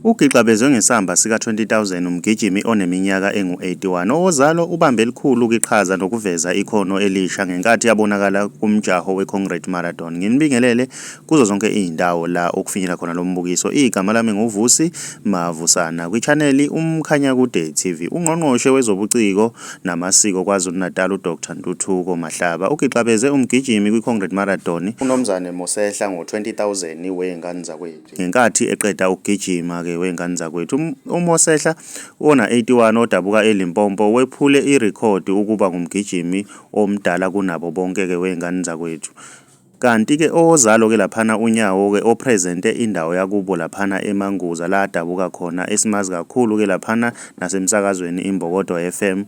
Ugixabezwe ngesamba sika-20,000 umgijimi oneminyaka engu-81 owozalo ubambe elikhulu iqhaza nokuveza ikhono elisha ngenkathi abonakala kumjaho we-Comrades Marathon. Nginibingelele kuzo zonke izindawo la okufinyela khona lo mbukiso. Igama lami nguVusi Mavusana kwichaneli Umkhanyakude TV. Ungqongqoshe wezobuciko namasiko KwaZulu-Natal uDr Ntuthuko Mahlaba ugixabeze umgijimi kwi-Comrades Marathon uMnumzane Mosehla ngo-20,000 wey'ngane zakwethu. Ngenkathi eqeda ukugijima-ke wey'ngane zakwethu, uMosehla ona-81 odabuka eLimpopo wephule irekhodi ukuba ngumgijimi omdala kunabo bonke-ke wey'ngane zakwethu. Kanti-ke owozalo-ke laphana uNyawo-ke opresente indawo yakubo laphana eManguza la adabuka khona esimazi kakhulu-ke laphana nasemsakazweni Imbokodo FM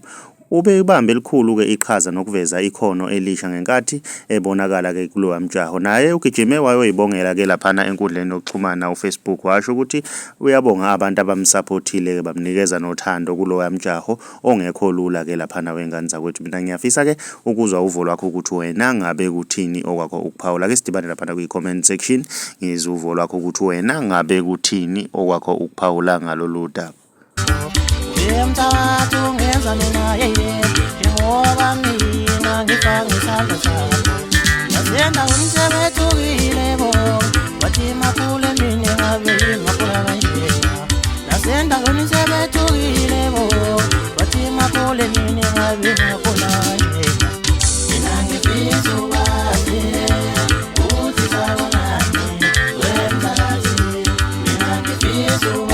ubebambe elikhulu-ke iqhaza nokuveza ikhono elisha ngenkathi ebonakala-ke kulowa mjaho. Naye ugijime wayoyibongela-ke laphana enkundleni yokuxhumana uFacebook washo ukuthi uyabonga abantu abamsaphothile-ke bamnikeza nothando kulowa mjaho ongekho lula ke laphana wengane zakwethu. Mina ngiyafisa ke ukuzwa uvo lwakho ukuthi wena ngabe kuthini okwakho ukuphawula. Ke sidibane laphana kwi-comment section ngizwe uvo lwakho ukuthi wena ngabe kuthini okwakho ukuphawula ngalolu daba. Mthakathi ungenza mina yeye njengoba mina ngifaka isandla sakho nasendaweni sebethukile bo bathi makhule mina ngabe ngakhula kanjena nasendaweni sebethukile bo bathi makhule mina ngabe ngakhula kanjena mina ngifisa ukwazi ukuthi sabonani wemthakathi mina ngifisa.